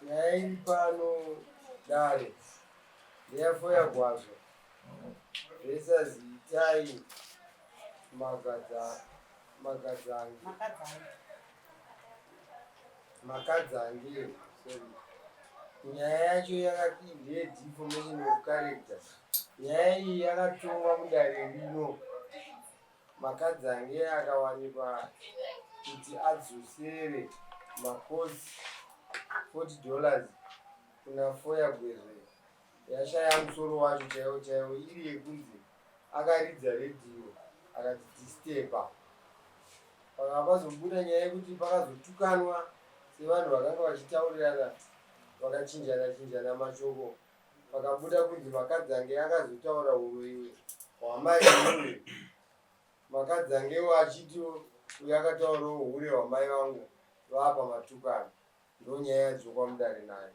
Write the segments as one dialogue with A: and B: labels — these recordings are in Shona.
A: Nyaya iri pano dare ndeyafoya gwazvo versus Itai Magadzange. Makadzange, sorry. Nyaya yacho yakati ndeye deformation of character. Nyaya iyi yakatongwa mudare rino. Makadzange akawanikwa kuti adzosere macosts $40 kuna Foya Gwezve yashaya musoro wacho chaiwo chaiwo iri yekunzi akaridza redhiyo akati disturber. Pakabva pazobuda nyaya yekuti pakazotukanwa sevanhu vakanga vachitaurirana vakachinjana chinjana mashoko. Pakabuda kunzi Makadzange akazotaura huroyi hwamai uyu. Makadzangewo achitiwo uyu akataurawo hure hwamai vangu vapa matukano. Ndonyaya yadzokwa mudare nayo.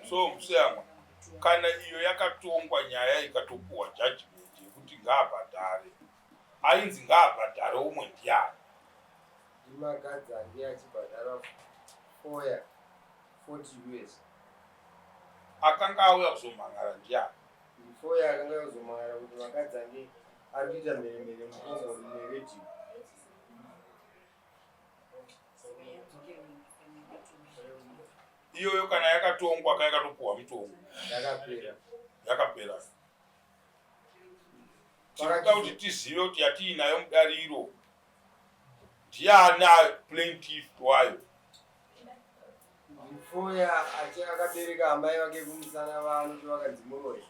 B: So museyamwa kana iyo yakatongwa nyaya ikatopuhwa judgment yekuti ngaabhadhare ainzi ngaabhadhare umwe ndiyani?
A: Ndimakadzange achibhadhara foya 40 us.
B: Akanga auya kuzomhan'ara ndiyani?
A: Ndifoya akanga auya kuzomhan'ara kuti Makadzange ari kuita mheremhere mukongoni neredhiyo.
B: Iyoyo kana yakatongwa ka yakatopuhwa mutongo.
A: Yakapera.
B: Yakapera. Tinoda kuti tizive kuti yatiinayo mudariro ndiani plaintiff wayo.
A: Ndifoya achi akabereka amai vake kumusana vanoti vakanzi muroyi.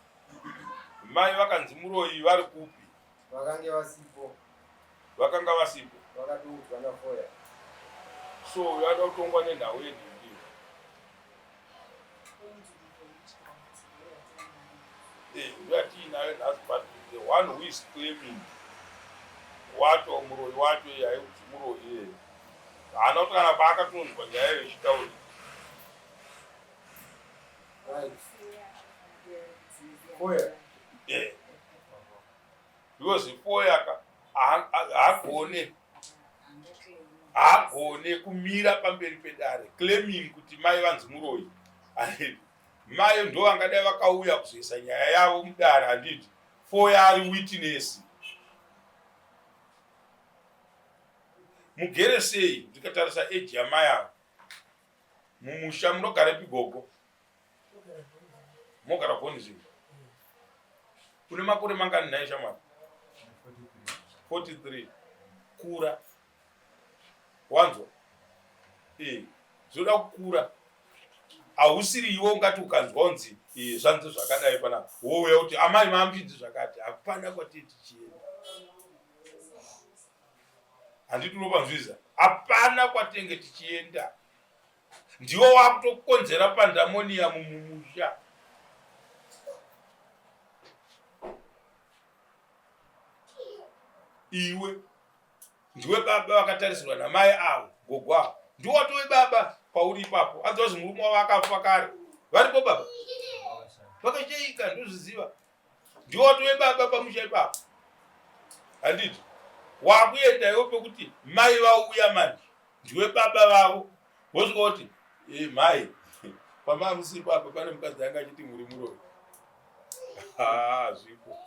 B: Mai vakanzi muroyi vari kupi?
A: Vakange vasipo.
B: Vakanga vasipo.
A: Vakatoudzwa naFoya.
B: So uyo ada kutongwa nenhau yenhingi. Eh, yatiinayo nhasi but the one who is claiming wacho muroyi wacho iye aikuti muroyi iye haana kuti kana paakatonzwa nyaya iyo ichitaurika.
A: Right. Foya.
B: Eh. Because foya ka haagone haagone kumira pamberi pedare claiming kuti mai vanzi muroyi. Mai ndo vangadai vakauya kuzoisa nyaya yavo mudare handiti foya ari witness. Mugere sei ndikatarisa age yamai ava mumusha munogarepi gogo? Mogara gonzi. Une makore mangani nhai shamwari? 43. Kura. Wanzwa? Eh, zvoda kukura. Hausiri iwe ungati ukanzwa unzi eh, zvanzi zvakadai panapa. Wouya kuti amai mamuchinzi zvakati. Hapana kwatiri tichienda. Handiti unopanzwisa? Hapana kwatenge tichienda. Ndiwo wakutokonzera pandamoniya mumumusha. Iwe ndiwe baba vakatarisirwa namai avo gogo avo ndiwo watove baba pauri ipapo otherwise murume wavo akafa kare varipo baba vakashaika ndozviziva ndiwo watove baba pamusha ipapo handiti wakuenda iwo pekuti mai vauya manje ndiwe baba vavo vosvika kuti e mhai pamamusipo apa pane mukadzi anga achiti muri muroyi hazviko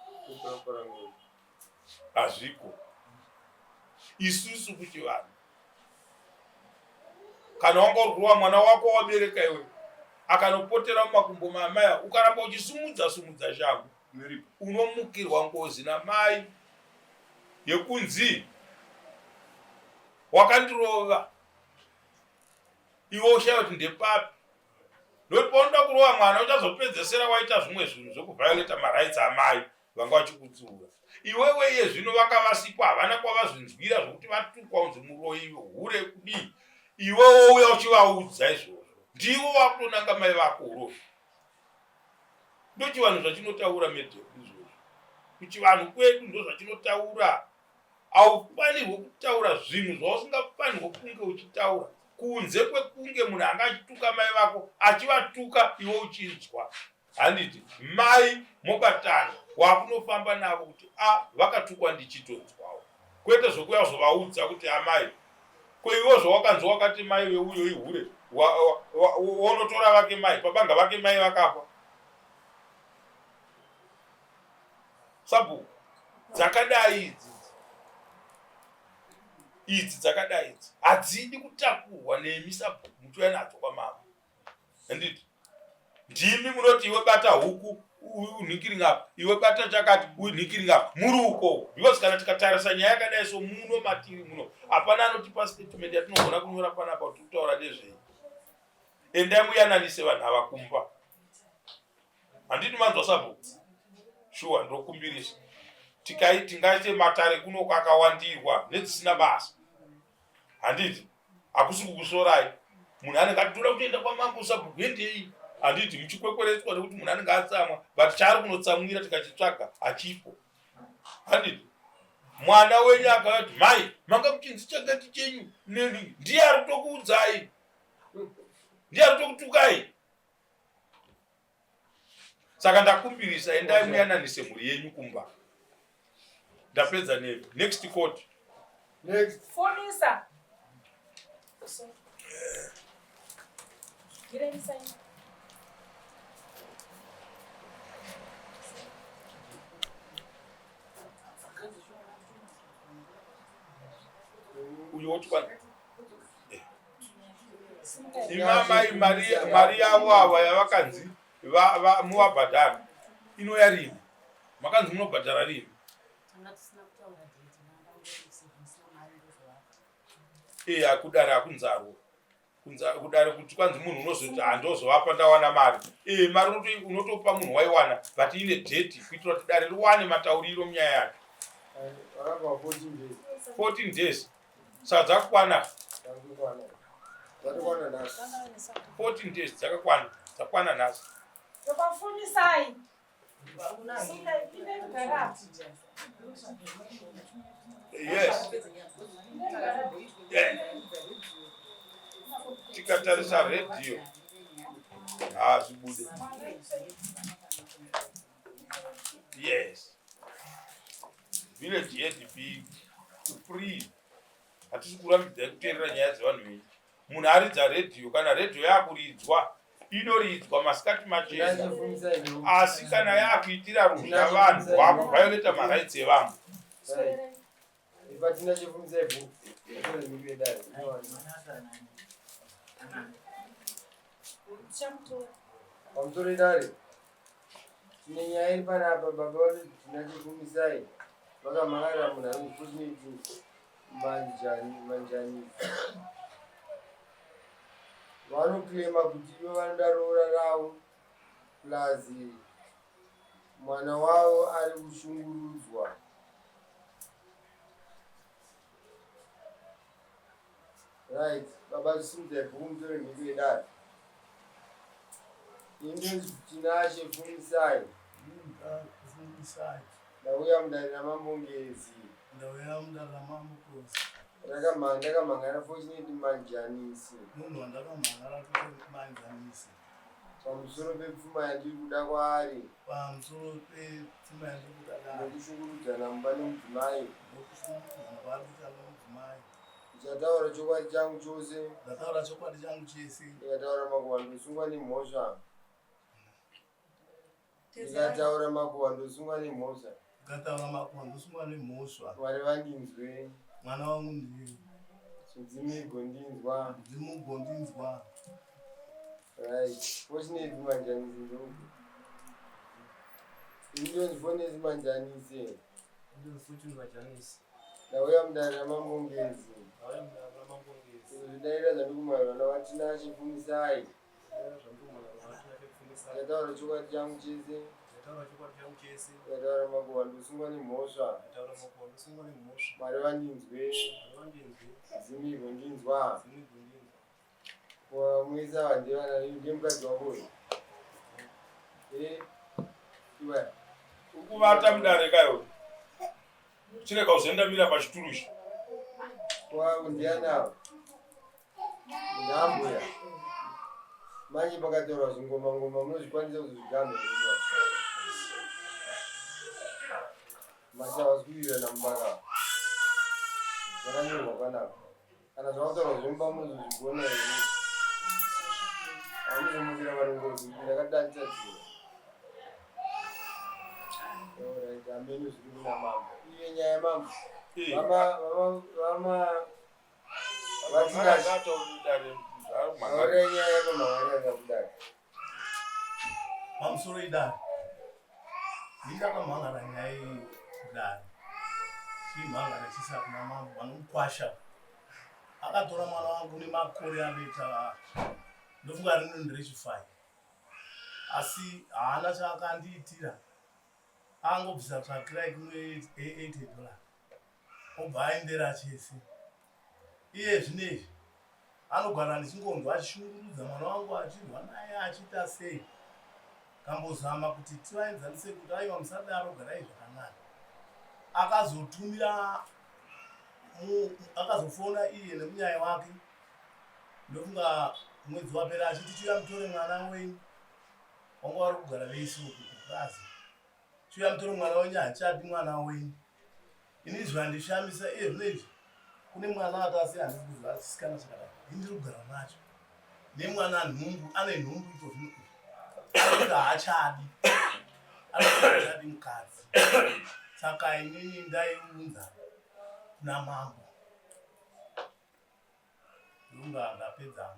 B: hazviko isusu kuchivanhu kana wanga uri kurova mwana wako wabereka iwe akanopotera mumakumbo maamai ukaramba uchisumudza sumudza shangu unomukirwa ngozi namai yekunzi wakandirova iwe ushaya kuti ndepapi. Nokuti paunoda kurova mwana uchazopedzesera waita zvimwe zvinhu zvekuvhiolata marights amai vanga vachikutsiura. Iwewe iye zvino vanga vasipo havana kwavazvinzwira zvokuti vatukwa unzi muroyi hure kudii. Iwe wouya uchivaudza izvozvo. Ndiwo wakutonanga mai vako uroyi. Ndochivanhu zvachinotaura medhemu izvozvo. Kuchivanhu kwedu ndozvachinotaura. Haufanirwe kutaura zvinhu zvausingafanirwe kunge uchitaura kunze kwekunge munhu anga achituka mai vako achivatuka iwe uchinzwa. Handiti mai mobatana wakunofamba navo kuti a vakatukwa ndichitonzwawo kwete zvekuya kuzovaudza kuti amai ko iwe zvawakanzwa wakati mai veuyo ihure wonotora vake mai pabanga vake mai vakafa sabhuku dzakadai idzi idzi dzakadai idzi hadzidi kutakurwa nemi sabhuku muchiuya nadzo kwamambo handiti ndimi munoti iwe bata huku unhingiring apa iwe bata chakati unhingiring apa muri uko because kana tikatarisa nyaya yakadai so muno matiri muno hapana anotipa statement yatinogona kunyora panapa kuti kutaura nezvei endai muyananise vanhu ava kumba handiti manzwa sabhuku shuwa ndokumbirisa tikai tingaite matare kuno kwakawandirwa nedzisina basa handiti hakusi kukusorai munhu anenge atoda kutoenda kwamambo sabhuku hendei handiti muchikwekweretswa nekuti munhu anenge atsamwa but chaari kunotsamwira tikachitsvaga hachipo handiti mwana wenyu akati mai manga muchinzi chakati chenyu neni ndiye ari kutokuudzai ndiye ari kutokutukai saka ndakumbirisa endai muyananise mhuri yenyu kumba ndapedza nevi next court
A: next
C: fonisa
B: uyo wotikwana imamai mari yavo ava yavakanzi muvabhadhara inouya rini makanzi munobhadhara rini eya kudare akunzarwo kudare kuti kwanzi munhu unozoti handozovapa ndawana mari ee mari unotopa munhu waiwana but ine dheti kuitira kuti dare riwane matauriro munyaya yacho 14 days saka dzakakwana 14 days dzakakwana dzakwana nhasi yes tikatarisa redhiyo hazvibude yes village head be free hatisi kurambidzai kuteerera nyaya dzevanhu venyu munhu aridza redhiyo kana redhiyo yakuridzwa inoridzwa masikati machena asi kana yakuitira ruzha vanhu wakuvhayoleta marights evamwe
A: Pamusoro idare tine nyaya iri panapa baba vanoti tina chifumisai vakamhan'arira munhu anonzi Fortunate Manjani Manjanisi vanoclaima kuti ivo vanoda roora ravo plus mwana wavo ari kushungurudzwa Right, baba chisimudzai bhuku mutore mhiko yedare. Ini Tinashe Fumisai.
D: Fumisai.
A: Ndauya mudare raMambo Ngezi.
D: Ndauya mudare raMambo Ngezi.
A: Ndakamhangara Fortunate Manjanisi.
D: Munhu wandakamhangara kuti Manjanisi.
A: Pamusoro pepfuma yandiri kuda kwaari.
D: Pamusoro pepfuma yandiri kuda kwaari.
A: Nekushungurudzana mumba nemudzimai.
D: Nekushungurudzana kwaari kuita nemudzimai.
A: Ndichataura chokwadi changu chose.
D: Ndataura chokwadi changu chese.
A: Ndikataura makuhwa ndosungwa nemhosva. Ndikataura makuhwa ndosungwa nemhosva.
D: Ndikataura makuhwa ndosungwa nemhosva.
A: Mwari vandinzwe.
D: Mwana wangu ndiwe.
A: Mudzimu igondinzwa.
D: Mudzimu ugondinzwa.
A: Right. Fortunate Manjanisi ndoku. Ndonzi Fortunate Manjanisi.
E: Ndonzi Fortune Manjanisi.
A: Ndauya mudare raMambo Ngezi.
E: Ndauya mudare raMambo Ngezi.
A: Kuzvidaira zvandikumhanyirwa naVaTinashe Fumisai.
E: Zvidaira zvandikumhanyirwa.
A: Ndataura chokwadi changu chese.
E: Ndataura chokwadi changu chese.
A: Ndataura makuhwa ndosungwa nemhosva.
E: Ndataura makuhwa ndosungwa nemhosva.
A: Mwari vandinzwe.
E: Mwari vandinzwe.
A: Dzimu igondinzwa.
E: Dzimu igondinzwa.
A: Muisa vandevana ndiye mukadzi wako uyu. Eh. Iwe.
B: Ukuvata mudare kayo. Chirega kuzendamira pachituru ichi.
A: Wangu ndiani ava? Ndambuya. Manje pakatorwa zvingoma ngoma munozvikwanisa kuzozvigamha here? Mashava kuwirirana mubaka. Zvakanyorwa panapa. Kana zvakataurwa zvemumba munozozvigona here? Hamuzomukira vanhu ngozi kuti ndakadanisa dziro. Alright, ameno zviri kuna mambo. Iye nyaya yamambo. Vama vama vama vatinashe. Taura nyaya yamama vanyanya kudai.
D: Pamusoro idare. Ndakamhangara nyaya iyi kudare. Chimhangara chisa kuna mambo vanomukwasha. Akatora mwana wangu nemakore anoita ndofunga rino nderechifai. Asi haana chaakandiitira. Angobvisa tsvakirai kumwe 80 dollar. Obva aendera chese. Iye zvinezvi anogara ndichingonzwa achishungurudza mwana wangu achirwa naye achiita sei. Kambozama kuti tivaenzanise kuti aiwa musadaro garai zvakanaka. Akazotumira akazofona iye nemunyaya wake ndofunga mwedzi wapera achiti chiuya mutore mwana wenyu wanga vari kugara vese uku kupurazi chiuya mutore mwana wenyu handichadi mwana wenyu ini zvandishamisa iye zvino izvi kune mwana atasi handisi kuziva chisikana chakadai ini ndiri kugara nacho nemwana nhumbu ane nhumbu iko zvino izvi haachadi haachadi mukadzi saka inini ndaiunza kuna mambo Lunga ndapedza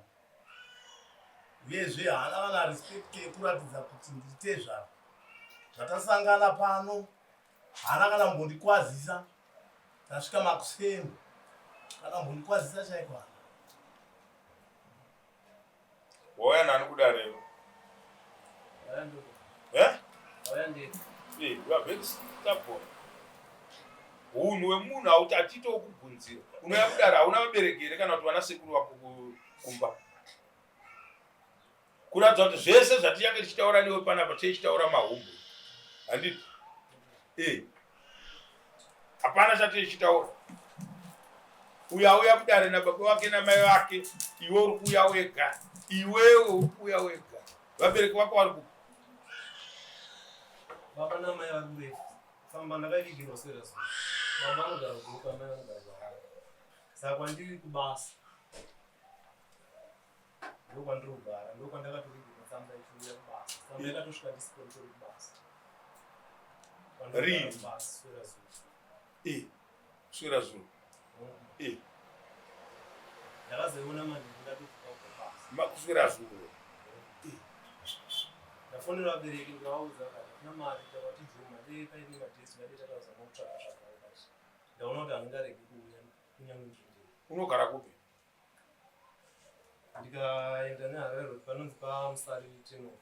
D: uyezve haana kana respect yekuratidza kuti nditezvara zvatasangana pano haana kana mbondikwazisa tasvika makuseni kana mbondikwazisa chaiko hana
B: Wauya nani kudarero? Eh? Eh, you are very stubborn. Hunhu hwemunhu hauti atiite wokubvunzira. Unouya kudare hauna vabereki here kana kuti vana sekuru vako kumba? Kuratidza kuti zvese zvatichange tichitaura newe panapa tichitaura mahumbwe. Handiti? Eh. Hapana chatichitaura. Uyo auya kudare nababa vake namai vake, iwe uri kuuya wega. Iwewe uri kuuya wega. Vabereki vako vari kupi?
E: Baba namai vari kurefu. Tsamba ndakaivigirwa swera zuva. Baba vanogara kuGokwe, amai vanogara kuHarare. Saka kwandiri kubasa. Ndokwandiri kugara, ndokwandakatovigirwa tsamba ichiuya kubasa. Tsamba yakatosvika ndisipo nditori kubasa.
B: Rini?
E: Kubasa swera zuva.
B: Eh, swera zuva. Eh.
E: Ndakazoiona manheru ndatobva kubasa.
B: Makuswera zuva.
E: Eh. Ndafonera vabereki ndikavaudza vakati hatina mari takati juma dei paine madhesi ngadei takazama kutsvaga tsvaga but ndaona kuti handingaregi kuuya kunyange ndiri.
B: Unogara kupi?
E: Ndikaenda neHarare Road panonzi paMusari Tenof.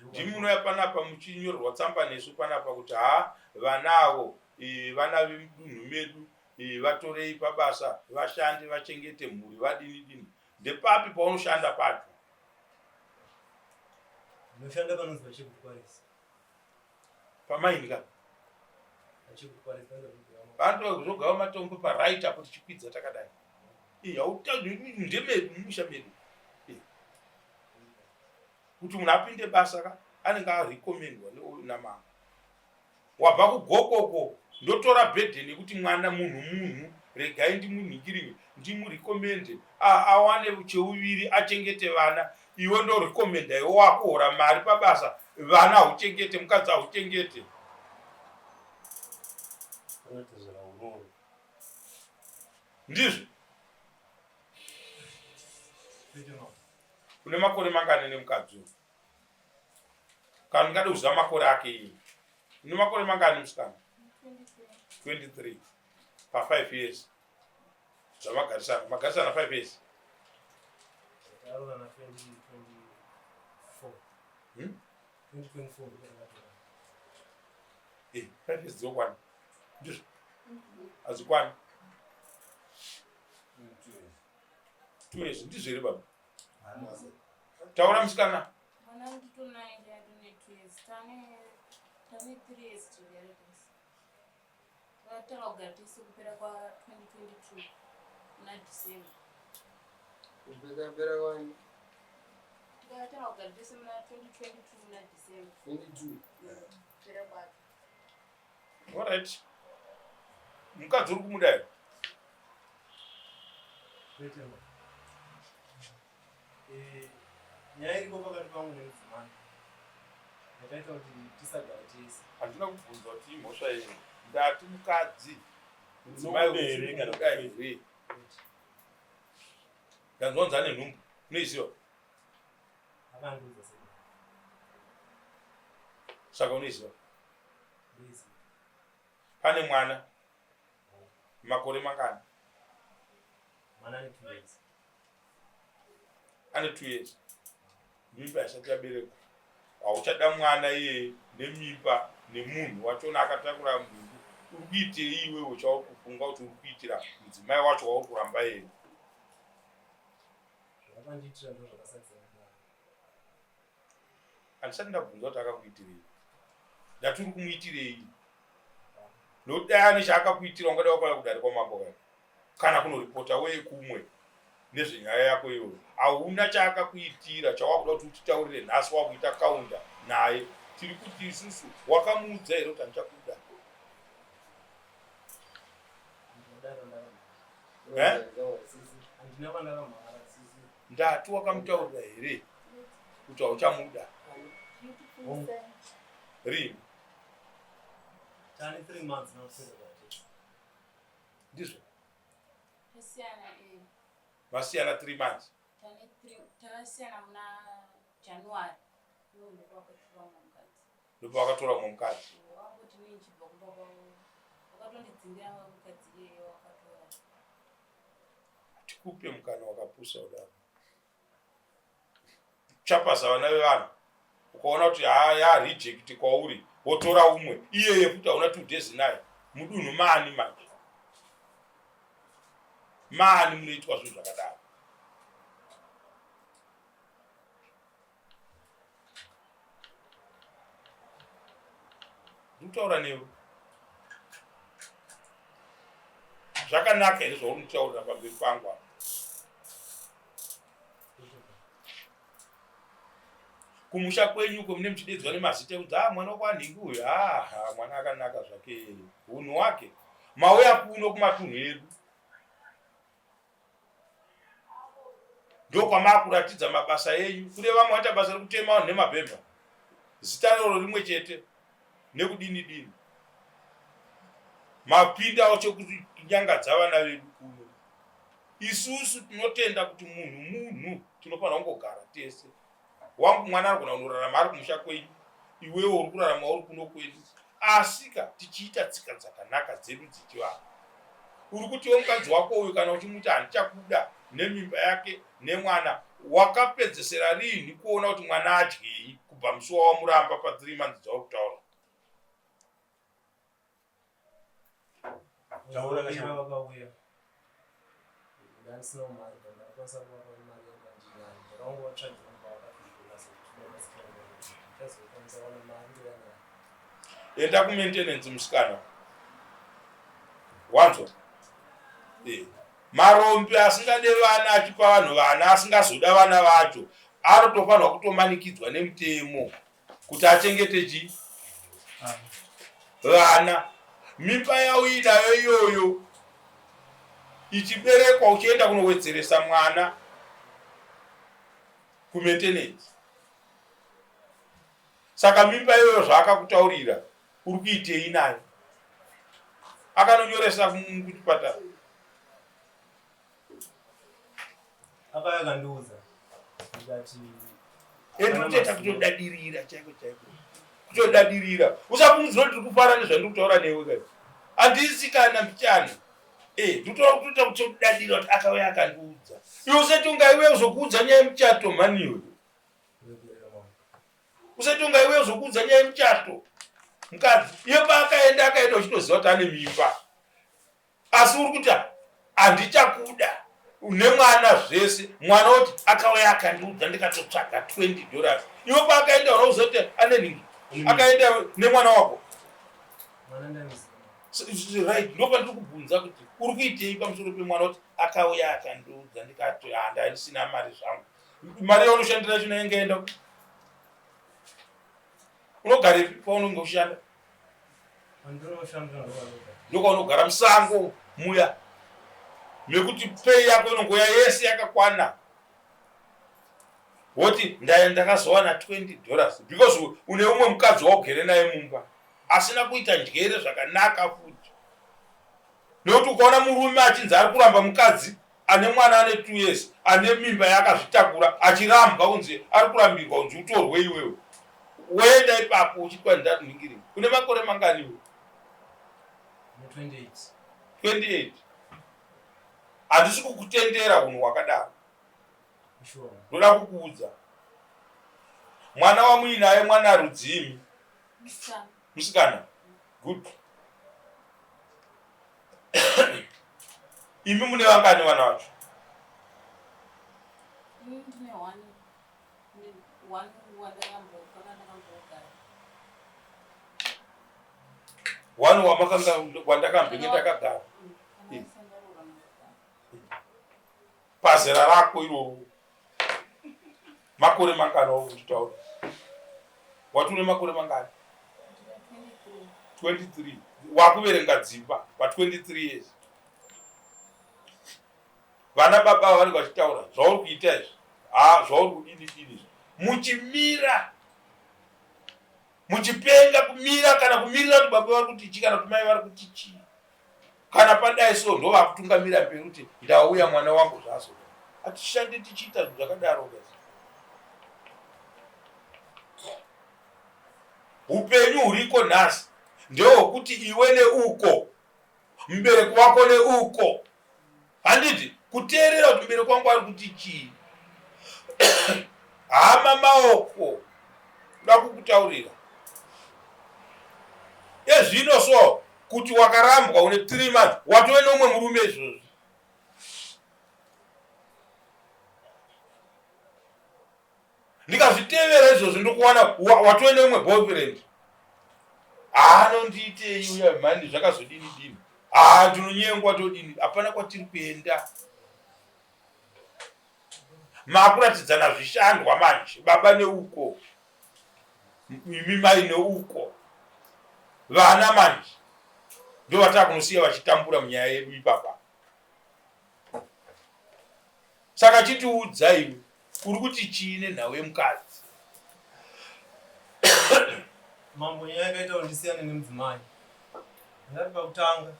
B: Ndimi munouya panapa muchinyorerwa tsamba nesu panapa kuti haa vana avo eh, vana vemudunhu medu eh, vatorei pabasa vashande vachengete mhuri vadini dini. Ndepapi paunoshanda pacho?
E: Ndinoshanda panonzi paChekutwarisi.
B: Pamaini ka? Panotozogawa matombo paright apo tichikwidza takadai. Ndemedu mumusha medu. Kuti munhu apinde basa ka anenge arecommendwa namama. Wabva kugokoko ndotora burden yekuti mwana munhu munhu regai ndimunhingirire ndimurecommende awane cheuviri achengete vana iwe ndorecommenda iwe wakuhora mari pabasa vana hauchengete mukadzi hauchengete ndizvo une makore mangani nemukadzi uyu kana ndingade kuziva makore ake iye une makore mangani musikana 23 pa 5 years zvamagarisana magarisana 5 years Hmm?
E: 2024 ndopatakatora.
B: Eh, 5 years dzokwana. Ndizvo. Hadzikwani. 2 years ndizvo here baba? Taura musikana.
C: Mwana nditonaye ndiyatone 2 years. Tane tane 3 years together. Takatanga kugara tese kupera kwa 2022 muna December.
A: Kupera kwani?
C: Takatanga kugara tese muna 2022 muna December.
A: 22.
C: Kupera kwake.
B: Alright. Mukadzi uri kumuda here?
E: Kwete ma. Eh, nyaya iripo pakati pangu nemudzimai yakaita kuti tisagare tese.
B: Handina kubvunza kuti imhosva yei. Ndati mukadzi. Mudzimai
F: Unomuda here kana
B: kumuda here? Ndanzwa kunzi ane nhumbu. Unoiziva?
E: Akandiudza sei?
B: Saka unoiziva?
E: Ndoiziva.
B: Pane mwana. Makore mangani?
E: Mwana ane 2 years.
B: Ane 2 years. Mimba isati yaberekwa. Hauchada mwana iyeye nemimba nemunhu wachona akatakura mhundu. Uri kuitei iwewe chauri kufunga kuti uri kuitira mudzimai wacho wauri kuramba iyeye?
E: Zvavakandiitira ndo zvakasakisa kudaro.
B: Handisati ndabvunza kuti akakuitirei. Ndati uri kumuitirei? Nokuti dai ane chaakakuitira ungada wakauya kudare kwamambo kaya kana kunoripota weye kumwe nezvenyaya yako iyoyo. Hauna chaakakuitira chawakuda kuti utitaurire nhasi wakuita kaunda naye. Tiri kuti isusu wakamuudza here kuti handichakuda?
E: Ndinodaro ndakamhara.
B: Eh?
E: Handina kwandakamhara.
B: Ndati wakamutaurira here kuti hauchamuda? Rini?
E: Tane 3 months now kuswera kwatese.
B: Ndizvo.
C: Tasiyana eh.
B: Masiyana 3 months.
C: Tane 3 takasiyana muna January. Iwo ndipo wakatora mumwe mukadzi.
B: Ndipo wakatora mumwe mukadzi.
C: Wangoti ini ndichibva kumba kwavo. Wakatondidzingira mukadzi iyeye wakatora.
B: Tikupe mukana wakapusa kudaro. Chapaza vana vevanhu. Ukaona kuti haa ya reject kwauri wotora umwe iyeye futi hauna 2 days naye mudunhu maani manje maani munoitwa zvinhu zvakadaro. Ndikutaura newe zvakanaka here zvauri kutaurira pamberi pangu apa? Kumusha kwenyu uko mune muchidedzwa nemazita ekuti ah mwana wekwanhingi uyu ah mwana akanaka zvake hunhu wake mauya kuno kumatunhu edu ndokwamakuratidza mabasa enyu kune vamwe vaita basa rekutema vanhu nemabhemba zita roro rimwe chete nekudini dini mapindawo chekunyangadza vana vedu kuno isusu tinotenda kuti munhu munhu tinofanira kungogara tese wangu mwana anogona kunorarama ari kumusha kwenyu iwewe uri kurarama uri kuno kwedu asika tichiita tsika dzakanaka dzedu dzechivanhu uri kutiwo mukadzi wako uyu kana uchimuti handichakuda nemimba yake nemwana wakapedzesera riini kuona kuti mwana adyei kubva musi wawamuramba pa 3 months dzauri kutaura
F: Taura
E: Vakauya
F: kashoma.
E: vakauya. Ndandisina mari but ndakakwanisa kuvapa mari yanga ndinayo. Ndakangovatsvagira mba vakatoona sekuti ndazokwanisa kuwana mari ndouya nayo.
B: Enda kumaintenance musikana. Wanzwa? Eh. Marombe asingade vana achipa vanhu vana asingazoda vana vacho anotofanirwa kutomanikidzwa nemutemo kuti achengete chi vana. Mimba yauinayo iyoyo ichiberekwa uchienda kunowedzeresa mwana kumaintenance. Saka mimba iyoyo zvaakakutaurira uri kuitei nayo? Akanonyoresa kuchipatara.
E: Akauya akandiudza ndikati
B: Ende unotoita kutodadirira chaiko chaiko. Kutodadirira. Usafungidzira kuti ndiri kufara nezvandiri kutaura newe kai. Handisi kana mbichana. Eh, ndikutoda kutoita kutodadira kuti akauya akandiudza. Iwe usati ungaiwe uzokuudza nyaya yemuchato mhani iwe.
E: kuregerera mama.
B: Usati unga iwe uzokuudza nyaya yemuchato. Mukadzi iye paakaenda akaenda uchitoziva kuti ane mimba. Asi uri kuti handichakuda nemwana zvese mwana oti akauya akandiudza ndikatotsvaga 20 dollars iwe paakaenda unauziva kuti ane nhingi akaenda nemwana wako right ndopandiri kubvunza kuti uri kuitei pamusoro pemwana kuti akauya akandiudza ndikati handisina mari zvangu mari yaunoshandira chino yenge enda unogarepi paunenge uchishanda ndokwaunogara musango muya mekuti pay yako inongoya yese yakakwana woti ndakazowana 20 dollars because une umwe mukadzi waugere naye mumba asina kuita njere zvakanaka futi nekuti ukaona murume achinzi ari kuramba mukadzi ane mwana ane 2 years ane mimba yaakazvitakura achirambwa kunzi ari kurambirwa kunzi utorwe iwewe woenda ipapo uchitwa ndanhingiri une makore mangani iwe 28 handisi kukutendera unhu hwakadaro ndoda kukuudza mwana wamuinaye mwana rudzimi musikana good imi mune vangani vana vacho one wamakanga wandakambenge ndakagara mm, pazera rako iroro makore mangani wauri kutaura wati une makore mangani 23 wakuverenga dzimba pa 23 years vana baba ava vanenge vachitaura zvauri kuita izvi ha zvauri kudini dini izvi muchimira muchipenga kumira kana kumirira kuti baba vari kuti chii kana kuti mai vari kuti chii kana padai so ndovakutungamira mberi kuti ndauya mwana wangu zvazo hatishande tichiita zvinhu zvakadaro guys upenyu huriko nhasi ndehwekuti iwe neuko mubereki wako neuko handiti kuteerera kuti mubereki wangu ari kuti chii hama maoko kuda kukutaurira ezvino so kuti wakarambwa une 3 months watove neumwe murume izvozvi ndikazvitevera izvozvi ndikuwana watove neumwe boyfriend haanondiitei uya mhani zvakazodini dini haa ndinonyengwa todini hapana kwatiri kuenda makuratidzana zvishandwa manje baba neuko imi mai neuko vana manje ndovatakunosiya vachitambura munyaya yedu ipapa saka chitiudza iwe uri kuti chii nenhau yemukadzi
E: mambo nyaya yakaita kuti ndisiyane nemudzimai ndati pakutanga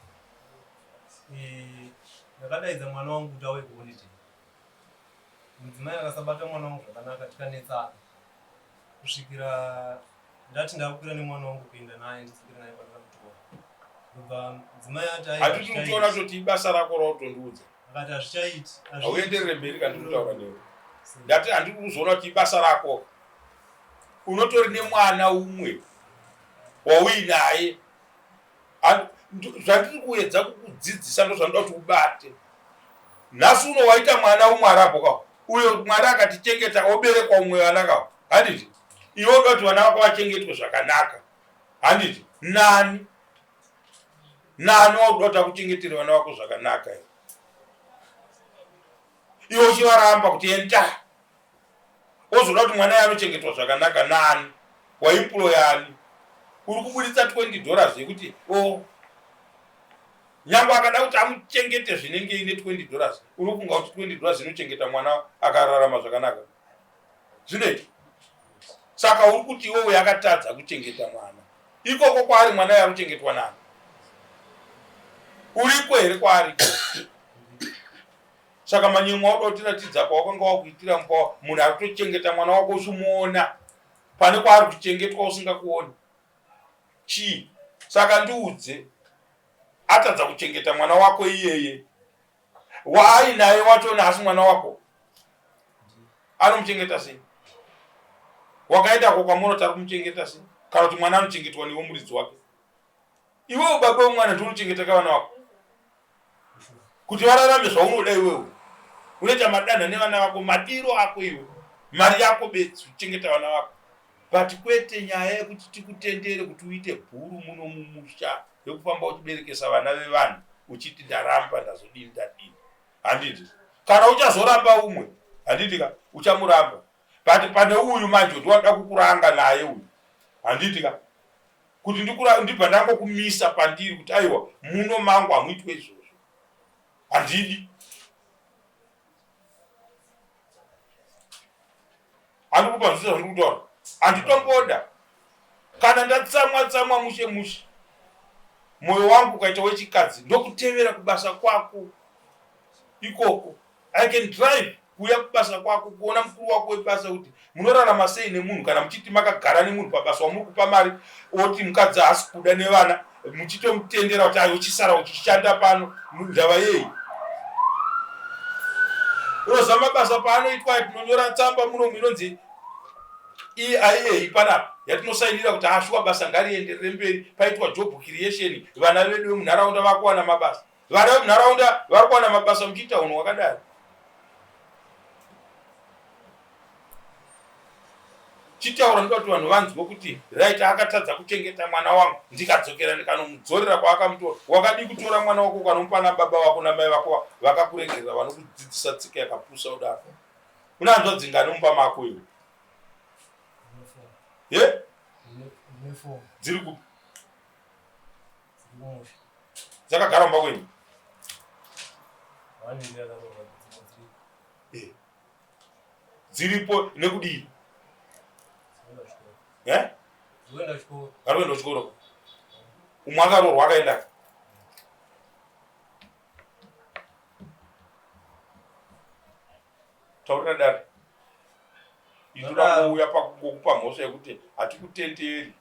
E: eh, ndakadaidza mwana wangu kuti auye kuholiday mudzimai akasabata mwana wangu zvakanaka tikanetsana kusvikira ndati ndakukwira nemwana wangu kuenda naye ndidzokere naye kwandakamutora ndobva mudzimai ati
B: hatiti kutoona toti ibasa rako rautondiudza
E: akati hazvichaiti
B: hauenderere mberi kana ndikutaura newe ndati handiri kuzoona kuti ibasa rako unotori nemwana umwe wauinaye zvandiri kuedza kukudzidzisa ndozvanoda kuti ubate nhasi uno waita mwana umwe arapo ka uyo mwari akatichengeta oberekwa umwe vana ka handiti iwe uda kuti vana vako vachengetwe zvakanaka handiti nani nani wakuda kuti akuchengetere vana vako zvakanaka iwe uchivaramba kuti enda wozoda kuti mwana anochengetwa zvakanaka nani waimpuloyani uri kuburitsa 20 dollars yekuti o oh, nyangwe akada kuti amuchengete zvinenge ine 20 dollars uri kufunga kuti 20 dollars inochengeta mwana akararama zvakanaka zvinoita saka uri kuti iwewe yakatadza kuchengeta mwana ikoko kwaari mwana yakuchengetwa nani uriko here kwaari saka manyemwe auda kutiratidza kwawakanga wakuitira mba munhu ari kutochengeta mwana wako uchimuona pane kwaari kuchengetwa usingakuoni chii saka ndiudze atadza kuchengeta mwana wako iyeye waainaye wachona asi mwana wako anomuchengeta sei Wakaendako kwamuona kuti ari kumuchengeta sei? Kana kuti mwana anochengetwa newe muridzi wake? Iwewe baba wemwana ndiwe unochengeta ka vana vako kuti vararame zvaunoda iwewe. Unoita madanha nevana vako madiro ako iwe, mari yako bedzi uchengeta vana vako, but kwete nyaya yekuti tikutendere kuti uite bhuru muno mumusha yekufamba uchiberekesa vana vevanhu uchiti ndaramba ndazodini ndadini. Handiti kana uchazoramba umwe, handiti ka uchamuramba, but pane uyu manje ndiwada kukuranga naye uyu, handiti ka kuti ndibva ndangokumisa pandiri kuti aiwa muno mangu hamuitwe izvozvo, handidi. Handikupa nzvisa zvandiri kutaura, handitomboda kana ndatsamwa tsamwa mushe mushe mwoyo wangu ukaita wechikadzi ndokutevera kubasa kwako ikoko. I can drive kuuya kubasa kwako kuona mukuru wako webasa kuti munorarama sei nemunhu kana muchiti makagara nemunhu pabasa wamuri kupa mari oti mukadzi haasi kuda nevana muchitomutendera kuti ayo uchisara uchishanda pano ndava yei unoziva mabasa paanoitwa tinonyora tsamba munomu inonzi EIA panapa yatinosainira kuti ashuwa basa ngarienderere mberi paitwa job creation vana vedu vemunharaunda vakuwana mabasa Vana vemunharaunda vari kuwana mabasa muchiita hunhu hwakadai. Chitaura ndoda kuti vanhu vanzwe kuti right akatadza kuchengeta mwana wangu ndikadzokera ndikanomudzorera kwaakamutora. Wakadii kutora mwana wako ukanomupa nababa vako namai vako vakakuregerera vanokudzidzisa tsika yakapusa kudaro. Una hanzvadzi ngani mumba mako iwe? Ye? Dziri kupi? Dzakagara mumba kwenyu? Eh. Dziripo nekudii? Eh? Vari kuenda kuchikoro. Umwe akaroorwa akaenda. Taurira dare. Itoda kuuya pakungokupa mhosva yekuti hatikutenderi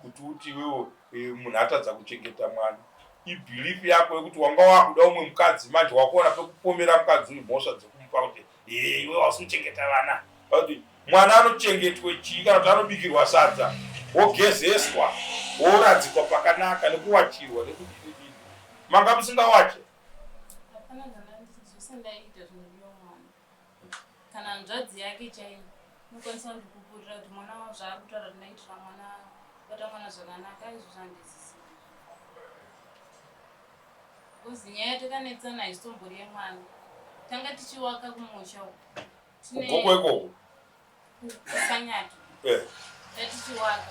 B: kuti uti iwewe eh, munhu atadza kuchengeta mwana. Ibelief yako yekuti wanga wakuda umwe mukadzi manje wakuona pekupomera mukadzi uyu mhosva dzekumupa kuti eh, iwe wasi kuchengeta vana. Pakuti mwana anochengetwe chii kana kuti anobikirwa sadza wogezeswa woradzikwa pakanaka nekuwachirwa nekudini dini. Manga musingawache?
C: Hapana zvandandisi zvese ndaiita zvinodiwa mwana. Kana hanzvadzi yake chaiyo inokwanisa kundipupurira kuti mwana wavo zvaari kutaura kuti ndaitira mwana bata mwana zvakanaka izvo zvandizisi. Because nyaya takanetsana haisitombori yemwana. Tanga tichiwaka kumusha uko.
B: Tine Kugokwe ikoko.
C: Kusanyati.
B: Eh.
C: Tatichiwaka.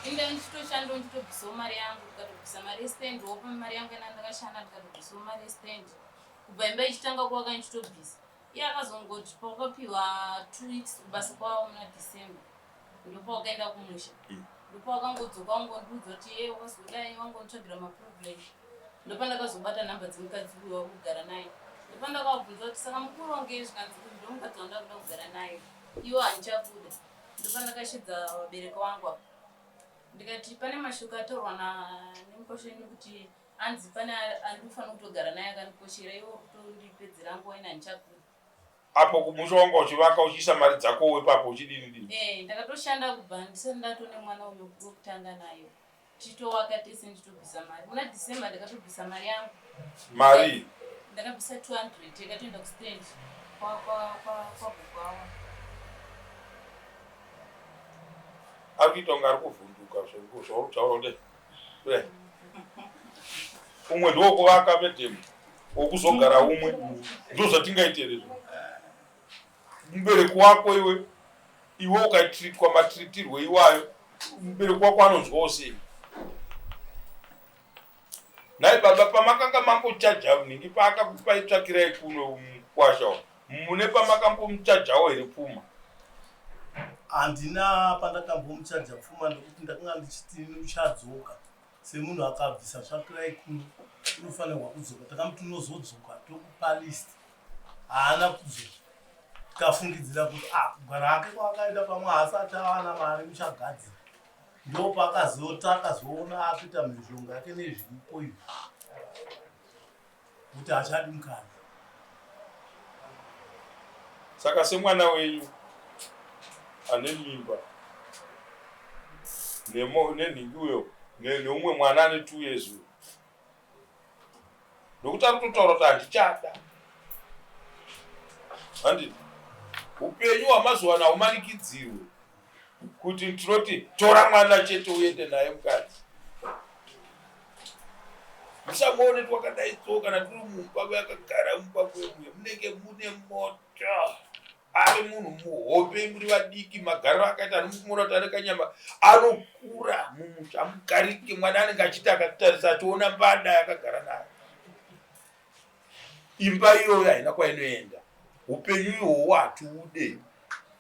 C: Inda ndichitoshanda ndichitobvisawo mari yangu ndikatobvisa mari yestand wopa mari yangu yana ndakashanda ndikatobvisawo mari yestand. Kubva imba ichitanga kuvaka ndichitobvisa. Iye akazongoti pawakapiwa two weeks kubasa kwavo muna December ndopawakaenda kumusha. Mm. Ndopawakangodzoka wangondiudza kuti ye wakazodai wangonditsvagira maproblem. Ndopandakazobata nhamba dzemukadzi uyu wakugara naye. Ndopandakavabvunza kuti saka mukurongei zvikanzi kuti ndomukadzi wandakuda kugara naye. Iwo handichakuda. Ndopandakashedza vabereki vangu apa. Ndikati pane mashoko ataurwa nemukosha wenyu kuti anzi pane andikufanira kutogara naye akandikoshera iwo kutondipedzera nguva ini handichakuda.
B: Apo kumusha wanga uchivaka uchiisa mari dzakowo ipapo uchidini dini?
C: Eh, ndakatoshanda kubva ndisati ndatone mwana uyo wekutanga naye. Tichitowaka tese ndichitobvisa mari. Muna December ndakatobvisa mari yangu.
B: Mari?
C: Ndakabvisa 200 yakatoenda kustand kwa kwa kwa kwa gogo avo.
B: Ari kuita kunge ari kuvhunduka zvauri kutaura kuti kudai. Umwe ndowokuvaka medhemu wokuzogara umwe ndozvatingaite here izvo? Mubereki wako iwe iwe ukatritwa matritirwe iwayo mubereki wako anonzwawo sei? Nhai baba pamakanga mambochaja nhingi paakakupai tsvakirai kuno mukwasha mune pamakambomuchajawo here pfuma?
D: Handina pandakambomuchaja pfuma nekuti ndakanga ndichiti uchadzoka semunhu akabvisa tsvakirai kuno unofanirwa kudzoka. Takamuti unozodzoka tokupa list haana kudzoka tikafungidzira kuti ah, kugara hake kwaakaita pamwe haasati awana mari uchagadzira ndopakazota akazoona akuita mhirizhonga yake nezviripo izvi kuti hachadi mukadzi.
B: Saka semwana wenyu ane mimba Nenhingi uyo neumwe mwana ane 2 years uyo. Nokuti ari kutotaura kuti handichada. Handiti? Upenyu hwamazuva ano haumanikidzirwe kuti tinoti tora mwana chete uende naye mukadzi. Musamuone twakadai so kana tiri mumba yakagara mumba mwemuye munenge mune moto. Ari munhu muhope muri vadiki magariro akaita anomuona kuti ane kanyama anokura mumusha amugarike mwana anenge achiita akatarisa achiona mbada yakagara nayo. Imba iyoyo haina kwainoenda. Upenyu ihwohwo hatiude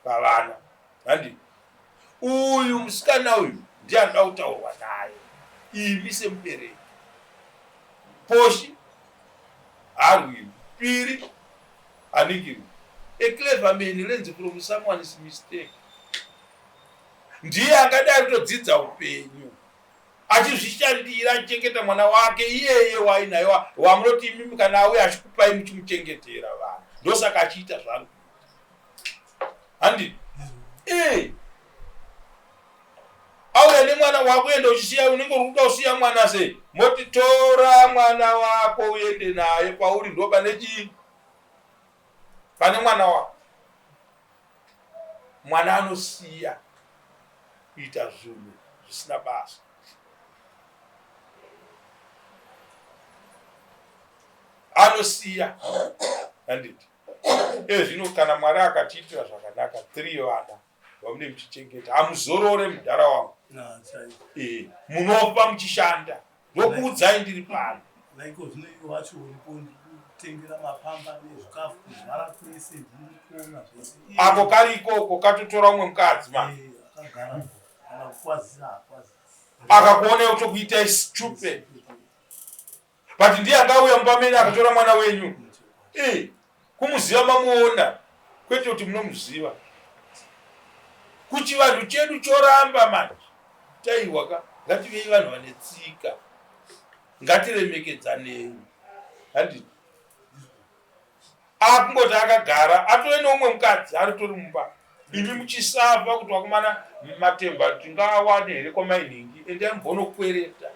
B: pavana. Handi uyu musikana uyu ndiye anoda kutaurwa naye imi semubereki. Poshi harwiri piri haningirwi. A clever man learns from someone's mistake. Ndiye angadai ari kutodzidza upenyu achizvishandira achichengeta mwana wake iyeye waainaye wamunoti imimi kana auya achikupai muchimuchengetera vana ndosaka achiita zvaari kuita handi ee auya nemwana wakuenda uchisiya unenge uri kuda kusiya mwana sei moti tora mwana wako uende naye pauri ndo pane chii pane mwana wako mwana anosiya kuita zvinhu zvisina basa anosiya handiti ezvino kana mwari akatiitira zvakanaka 3 vana vamune muchichengeta hamuzorore mudhara wangu eh, munofa muchishanda ndokuudzai ndiri pano
D: naiko zvino iwe wacho uripo ndikutengera mapamba nezvikafu kuzvara kwese ndikuona zvese
B: ako kari ikoko katotora umwe mukadzi ma
D: eh, akagara kana kukwazisa hakwazisa
B: akakuona kutokuitai stupid but ndiye angauya mumba menyu akatora mwana wenyu e kumuziva mamuona kwete kuti munomuziva kuchivanhu chedu choramba manje taiwa ka ngativei vanhu vane tsika ngatiremekedzanei handiti akungoti akagara atove neumwe mukadzi aritori mumba imi muchisafa kuti vakomana matemba tingawane here kwamainhingi endai mumbonokwereta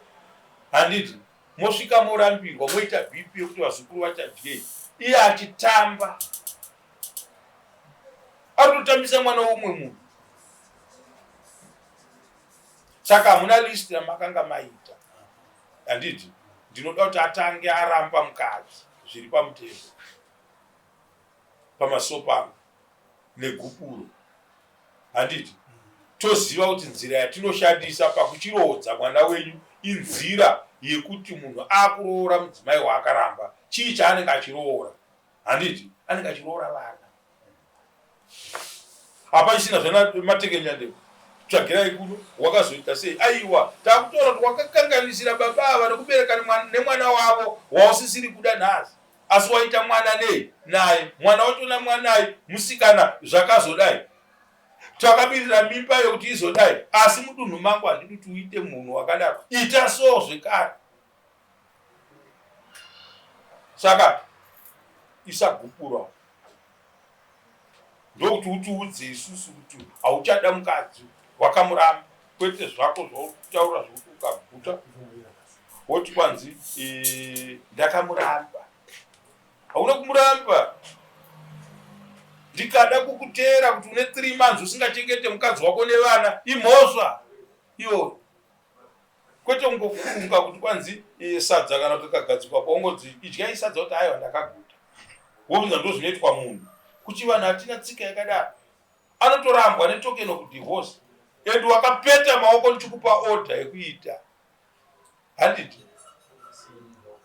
B: handiti mosvika morambirwa moita bp yekuti vazukuru vachadyei iye achitamba ari kutotambisa mwana weumwe munhu saka hamuna list ramakanga maita handiti ndinoda kuti atange aramba mukadzi zviri pamutemo pamasopa negupuro handiti toziva kuti nzira yatinoshandisa pakuchiroodza mwana wenyu inzira yekuti munhu akuroora mudzimai waakaramba chii chaanenge achiroora handiti anenge achiroora vana hapachisina zvana matekenyandeko tsvagirai kuno wakazoita sei aiwa takutora kuti wakakanganisira baba ava nekubereka nemwana wavo wausisiri kuda nhasi asi waita mwana nei naye mwana wachona mwanai musikana zvakazodai takabirira mimba yokuti izodai asi mudunhu mangu handidi kuti uite munhu wakadaro ita so zvekare saka isagupura ndokuti utiudze isusu kuti hauchada mukadzi wakamuramba kwete zvako zvautaura zvekuti ukaguta woti kwanzi e, ndakamuramba hauna kumuramba ndikada kukuteera kuti une 3 months usingachengete mukadzi wako nevana imhosva iyoyo kwete kungofunga kuti kwanzi e, sadza kana kuti kagadzikwa paungodzi idyai sadza kuti aiwa ndakaguta wobvunza ndozvinoitwa munhu kuchivanhu hatina tsika yakadaro anotorambwa netoken of divorce and wakapeta maoko ndichikupa order yekuita handiti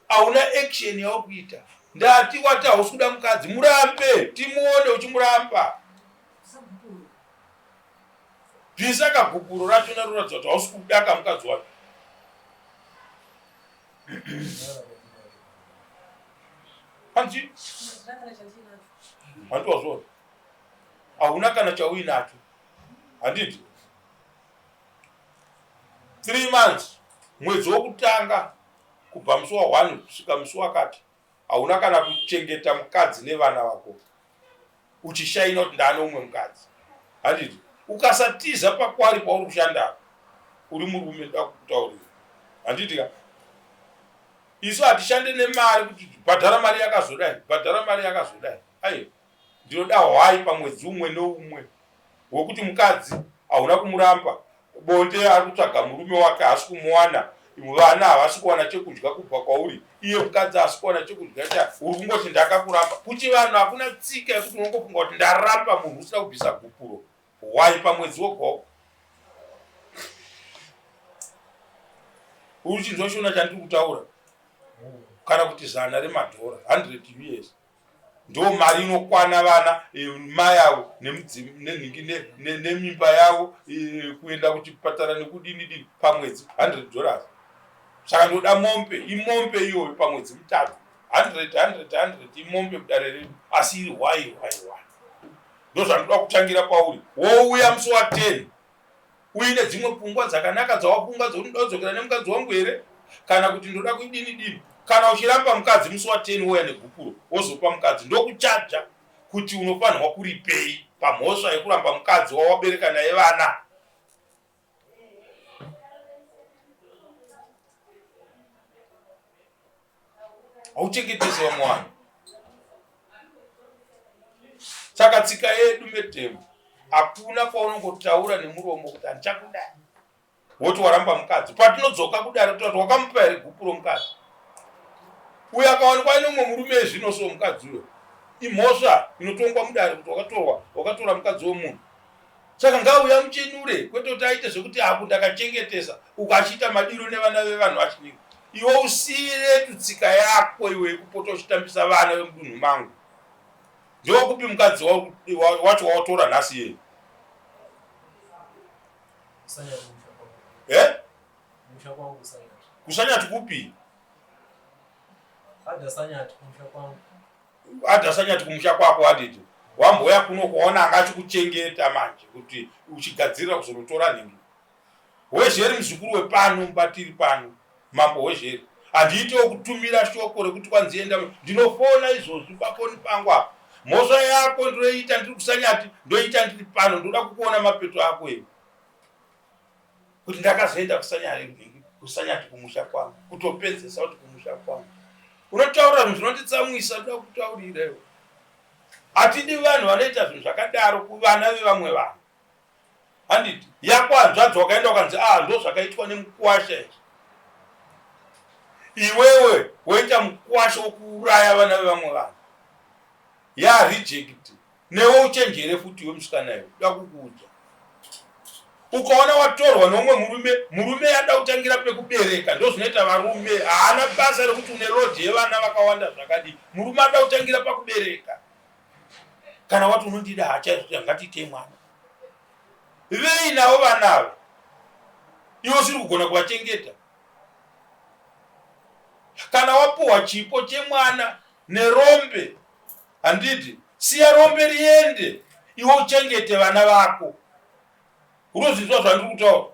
B: hauna action yauri kuita ndati wati hausi kuda mukadzi murambe timuone uchimuramba bvisa kagupuro racho naroratidza kuti hausi kuda kamukadzi wacho hanzi handi wazviona hauna kana chauinacho handiti 3 months mwedzi wokutanga kubva musi wa 1 kusvika musi wakati hauna kana kuchengeta mukadzi nevana vako uchishaina kuti ndaane umwe mukadzi handiti ukasatiza pakwari pauri kushanda apa Uri murume ndoda kukutaurira. Handiti ka? Isu hatishande nemari kuti bhadhara mari yakazodai, bhadhara mari yakazodai. Aiwa. Ndinoda hwai pamwedzi umwe neumwe wekuti mukadzi hauna kumuramba bonde ari kutsvaga murume wake haasi kumuwana vana havasi kuwana chekudya kubva kwauri iye mukadzi haasi kuwana chekudya cha uri kungoti ndakakuramba kuchivanhu hakuna tsika yekuti unongofunga kuti ndaramba munhu usina kubvisa gupuro hwai pamwedzi woga woga uri chinzwa shona chandiri kutaura kana kuti zana remadhora 100 us ndo mari inokwana vana eh, mai avo nenhingi nemimba yavo eh, kuenda kuchipatara nekudini dini pamwedzi 100 dollars saka ndoda mombe imombe iyoyo pamwedzi mutatu 100 100 100 imombe mudare redu asi iri hwai hwai hwai ndozvandinoda kutangira kwauri wouya musi wa 10 uine dzimwe pfungwa dzakanaka dzawafunga dzekuti ndoda kudzokera nemukadzi wangu here kana kuti ndoda kuidini dini kana uchiramba mukadzi musi wa 10 wouya negupuro wozopa mukadzi ndokuchaja kuti unofanirwa kuripei pamhosva yekuramba mukadzi wawabereka naye vana hauchengetese vamwe vanhu saka tsika yedu medemo hakuna kwaunongotaura nemuromo kuti handichakudai woti waramba mukadzi patinodzoka kudare toti wakamupa here gupuro mukadzi uyo akawanikwa aine umwe murume ezvino so mukadzi uyo imhosva inotongwa mudare kuti wakatorwa wakatora mukadzi wemunhu saka ngaauya muchenure kwete kuti aite zvekuti aku ndakachengetesa uku achiita madiro nevana vevanhu achininga iwe usiire tutsika yako iwe yekupota uchitambisa vana vemudunhu mangu ndewakupi mukadzi wacho wawatora nhasi iyeye eh? kusanyati kupi adhasanyati kumusha kwako adidi wambouya kuno kuona anga achikuchengeta manje kuti uchigadzirira kuzonotora nhingi hwezheri muzukuru wepano mubatiri pano mambo hwezheri handiitewo kutumira shoko rekuti kwanzi enda ndinofona izvozvi pafoni pangu apa mhosva yako ndinoita ndiri kusanyati ndoita ndiri pano ndoda kukuona mapeto ako iwe kuti ndakazoenda kusanyati kumusha kwangu kutopedzesa kuti kumusha kwangu unotaura zvinhu zvinonditsamwisa ndoda kutaurira iwe hatidi vanhu vanoita zvinhu zvakadaro kuvana vevamwe vanhu handiti yako hanzvadzi wakaenda ukanzi ah ndo zvakaitwa nemukwasha izvi iwewe woita mukwasha wokuuraya vana vevamwe vanhu ya reject Newe uchenjere futi iwe musikana iwe, ndoda kukuudza. Ukaona watorwa neumwe murume, murume ada kutangira pekubereka, ndozvinoita varume. Haana basa rekuti une load yevana vakawanda zvakadii. Murume ada kutangira pakubereka. Kana wati unondida hachaizvo ngatiitei mwana. Vei navo vana ava. Iwe usiri kugona kuvachengeta. Kana wapuhwa chipo chemwana nerombe Handiti siya rombe riende iwe uchengete vana vako. Unozvinzwa zvandiri kutaura?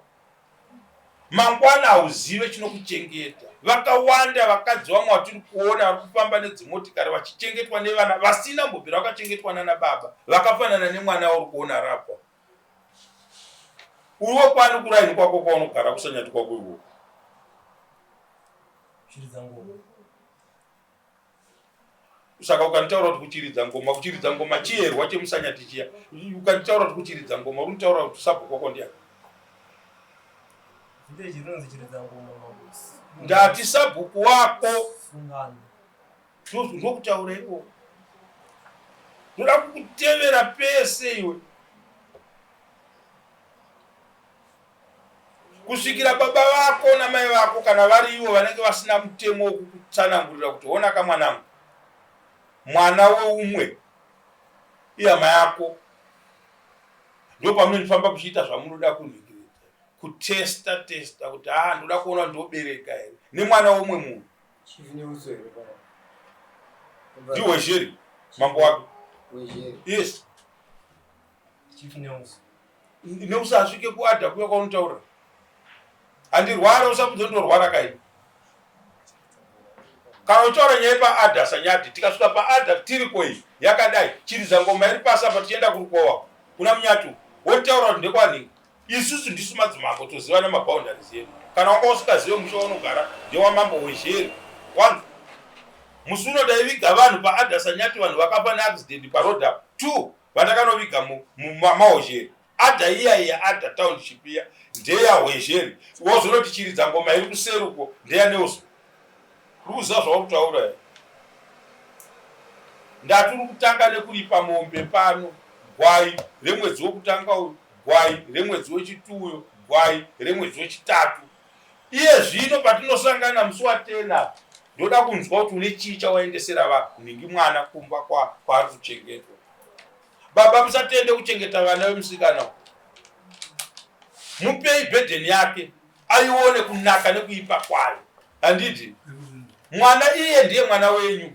B: Mangwana hauzive chinokuchengeta. Vakawanda vakadzi vamwe vatiri kuona vari kufamba nedzimotikari vachichengetwa nevana vasina kumbobvira vakachengetwa nana baba vakafanana nemwana wauri kuona rapwa. Uri wekwani kuraini kwako kwaunogara kusanyati kwako iwo. Saka ukanditaura kuti kuchiridza ngoma, kuchiridza ngoma chiyerwa chemusanyati chiya. Ukanditaura kuti kuchiridza ngoma, uri kutaura kuti sabhuku wako ndiyani?
E: Village rinonzi chiridza ngoma mambo.
B: Ndati sabhuku wako.
E: Sungano.
B: Ndokutaura ikoko. Ndoda kukutevera pese iwe. Kusvikira baba vako namai vako kana vari ivo vanenge vasina mutemo wekukutsanangurira kuti honaka mwanangu, mwana weumwe ihama yako. Ndopamunofamba kuchiita zvamunoda kunhingiridza, kutesta testa kuti ah ndoda kuona ndobereka here nemwana weumwe munhu. Ndihwezheri mambo wake. Yes.
E: Chief News.
B: News asvike kuadha kuya kwaunotaura. Handirwara usabvunze ndorwara kai. Kana uchitaura nyaya paadha sanyati tikasvika paadha tiri koi yakadai chiridza ngoma iri pasi apa tichienda kurukowa kuna munyatu wotaura kuti ndekwanhingi. Isusu ndisu madzimambo toziva nemaboundaries edu. Kana wanga usingazive musha waunogara ndewamambo wezheri. One, musi uno ndaiviga vanhu paAda Sanyati, vanhu vakafa neaccident paroad apo. Two, vandakanoviga mumahozheri. Ada iya iya Ada township iya ndeya Hwezheri. Wozonoti chiridza ngoma iri kuseri uko ndeya Nelson. Uri kuziva zvauri kutaura here? Ndati uri kutanga nekuripa mombe pano, gwai remwedzi wekutanga uyu, gwai remwedzi wechitu uyo, gwai remwedzi wechitatu. Iye zvino patinosangana musi wa 10 apa, ndoda kunzwa kuti une chii chawaendesera vanhingi mwana kumba kwaari kuchengetwa. Baba musatende kuchengeta vana vemusikana uyu. Mupei burden yake aione kunaka nekuipa kwayo. Handiti? Mwana iye ndiye mwana wenyu.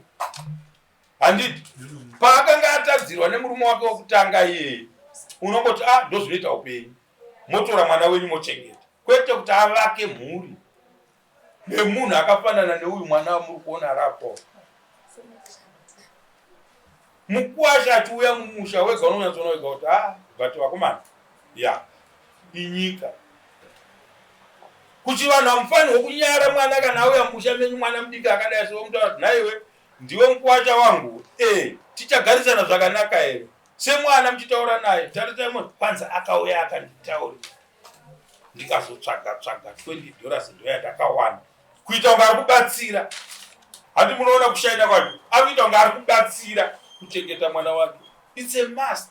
B: Handiti? Paakanga atadzirwa nemurume wake wekutanga iyeye, unongoti ah, ndozvinoita upenyu. Motora mwana wenyu mochengeta. Kwete kuti avake mhuri nemunhu akafanana neuyu mwana wamuri kuona rapo. Mukwasha achiuya mumusha wega unonyatsoona wega kuti ah, but vakomana ya inyika. Kuchivanhu hamufanirwe kunyara mwana kana auya mumusha menyu mwana mudiki akadai so mutaura kuti nhaiwe ndiwe mukwasha wangu eh, tichagarisana zvakanaka here semwana muchitaura naye tarisai munhu kwanzi akauya akanditaurira ndikazotsvaga tsvaga 20 dollars ndoyandakawana kuita kunge ari kubatsira handi munoona kushaina kwacho ari kuita kunge ari kubatsira kuchengeta mwana wake. It's a must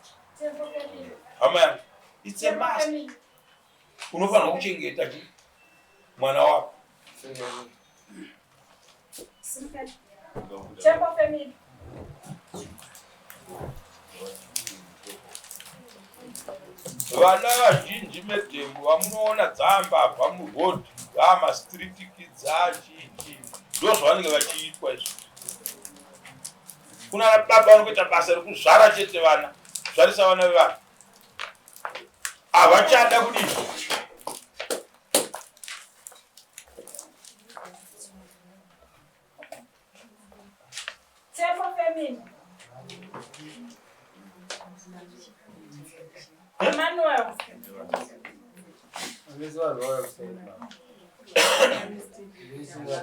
B: hama yangu, it's a must. Unofanirwa kuchengeta chi mwana wako. Vana vazhinji medhemu vamunoona dzambavha muroad vamastreet kids achichi ndozvavanenge vachiitwa izvi. Kuna baba vanokuita basa rekuzvara chete vana, kuzvarisa vana vevanhu havachada kudii.
F: Tempo family. Emmanuel.
A: Vese vanhu vauya kuseni. Vese vanhu.